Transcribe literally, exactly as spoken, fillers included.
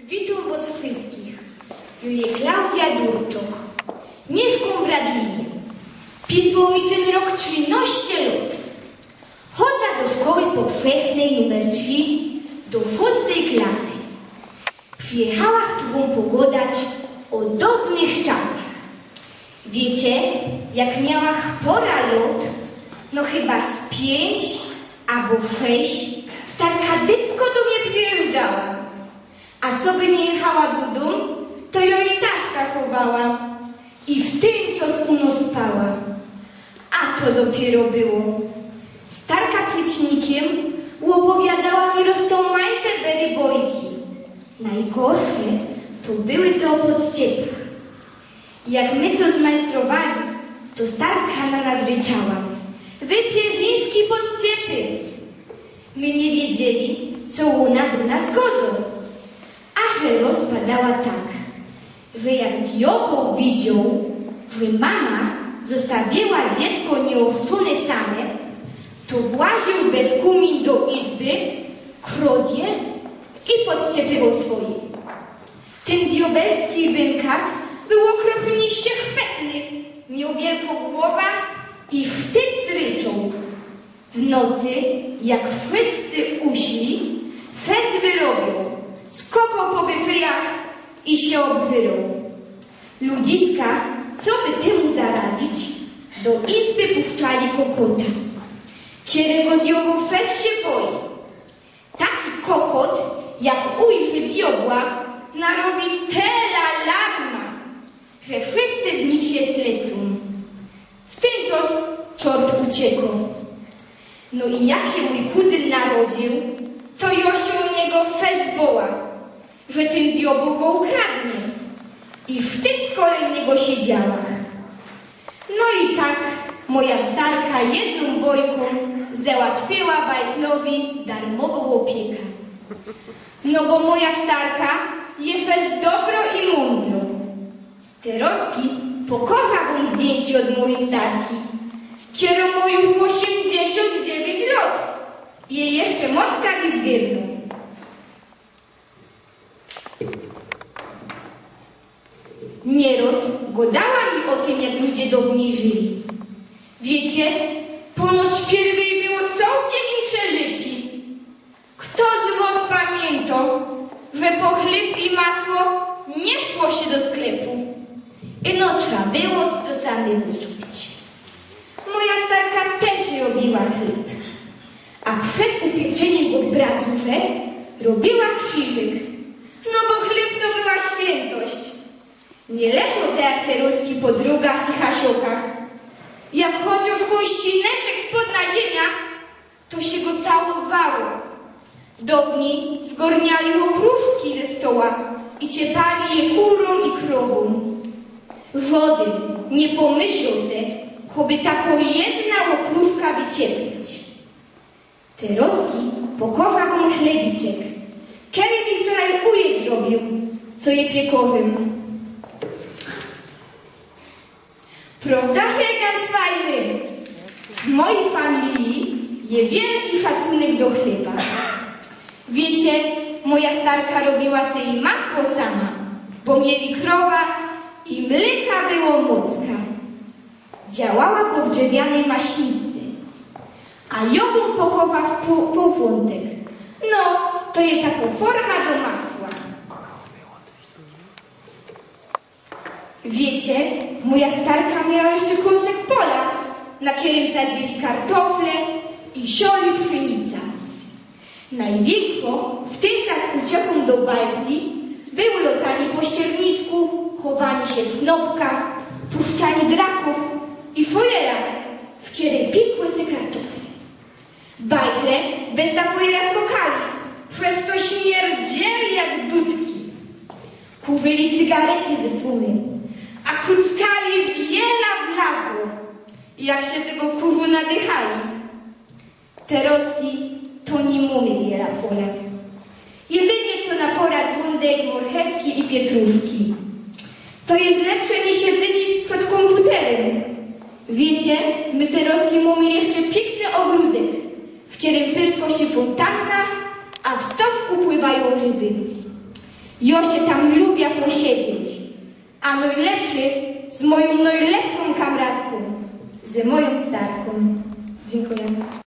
Witōm wos wszyskich. Jŏ je Klaudia Durczok. Miyszkōm w Radlinie. Pisło mi tyn rok trzinŏście lŏt. Chodzã do szkoły powszechnyj numer trzi, do szōstyj klasy. Przijechała tu wōm pogodać ô downych czasach. Wiycie, jak miała pora lŏt, no chyba z piyńć abo szesć, starka dycko do mie przijeżdżała. A coby niy jechała dodōm, to jŏ i taszka chowała i w tyn czas u nŏs spała. A to dopiyro było. Starka przecznikym ôpowiadała mi roztōmajte bery bojki. Nojgorsze to były te ô podciepiach. Jak my co zmajstrowali, to starka na nas ryczała: „Wy pierziński podciepy!” My niy wiedzieli, co ôna do nas godŏ. A że rozpadała tak, że jak diobeł widzioł, że mama zostawiła dziecko niyôszczōne same, to właził bez kōmin do izby, krŏd je i podciepiwoł swoje. Tyn diobelski bynkart bōł ôkropniście szpetny, mioł wielkõ głowa i sztyc ryczoł. W nocy, jak wszyscy uśli, fest wyrobioł, skokoł po byfejach i sie ôbwyroł. Ludziska, coby tymu zaradzić, do izby puszczali kokota, kerego diobeł fest sie boi. Taki kokot, jak ujrzy diobła, narobi tela larma, że wszyscy z nich sie slecōm. W tyn czas czort uciekŏ. No i jak sie mōj kuzyn narodziōł, to jŏ sie ô niego fest boła, że tyn diobeł go ukradnie. I sztyc kolej niego siedziała. No i tak moja starka jednōm bojkōm załatwiyła bajtlowi darmowõ ôpiekã. No bo moja starka je fest dobrŏ i mōndrŏ. Terŏzki pokŏżã wōm zdjyncie ôd mojij starki, kerŏ mŏ już ôziymdziesiōnt dziewiyńć lŏt. Je jeszcze mocka i zgyrnōm. Niyroz gŏdała mi ô tym, jak ludzie downyj żyli. Wiycie, ponoć piyrwyj było cołkym insze życie. Fto z wŏs pamiyntŏ, że po chlyb i masło niy szło sie do sklepu? Ino trza było to samo zrobić. Moja starka tyż robiła chlyb, a przed upieczyniym go w bradurze robiła krziżyk, no bo chlyb to była świyntość. Niy leżoł tak jak terŏzki po drōgach i hasiokach. Jak chodziōł kōnszcineczek spod naziymia, to sie go całowało. Downyj zgŏrniali ôkrōwki ze stoła i ciepali je kurōm i krowōm. Żŏdyn niy pōmyśloł se, choby takŏ jedna ôkrōwka wyciepnōńć. Terŏzki pokŏżã wōm chlebiczek, kery mi wczoraj ôjciec robiōł, co je piekorzym. Prŏwda, że je ganc fajny? W mojij familiji je wielki szacunek do chleba. Wiycie, moja starka robiła se i masło sama, bo mieli krowa i mlyka było mocka. Działała go w drzewianyj maśniczce, a jŏ gōm pokŏżã w pół, półfōntek. No, to je takŏ forma do masła. Wiycie, moja starka miała jeszcze kōnsek pola, na kerym sadziyli kartofle i sioli pszōnica. Nojwiynkszõ w tyn czas uciechōm do bajtli było lŏtanie po ściernisku, chowaniy sie w snopkach, puszczanie drakōw i fojera, w kerej piekły se kartofle. Bajtle bez ta fojera skŏkali, przez co śmierdziyli jak dudki. Kurzyli cygarety ze słōmy, a kuckali, wiela wlazło, jak sie tego kurzu nadychali. Terŏzki to niy mōmy wiela pola. Jedynie co na pora drzōndek, morchewki i pietruszki. To je lepsze niż siedzynij przed kōmputerym. Wiycie, my terŏzki mōmy jeszcze piykny ôgrōdek, w kerym pyrskŏ sie fōntanna, a w stŏwku pływajōm ryby. Jo sie tam lubia posiedzieć, a nojlepszy z mojōm nojlepszōm kamratkōm, z mojōm starkōm. Dziynkuja.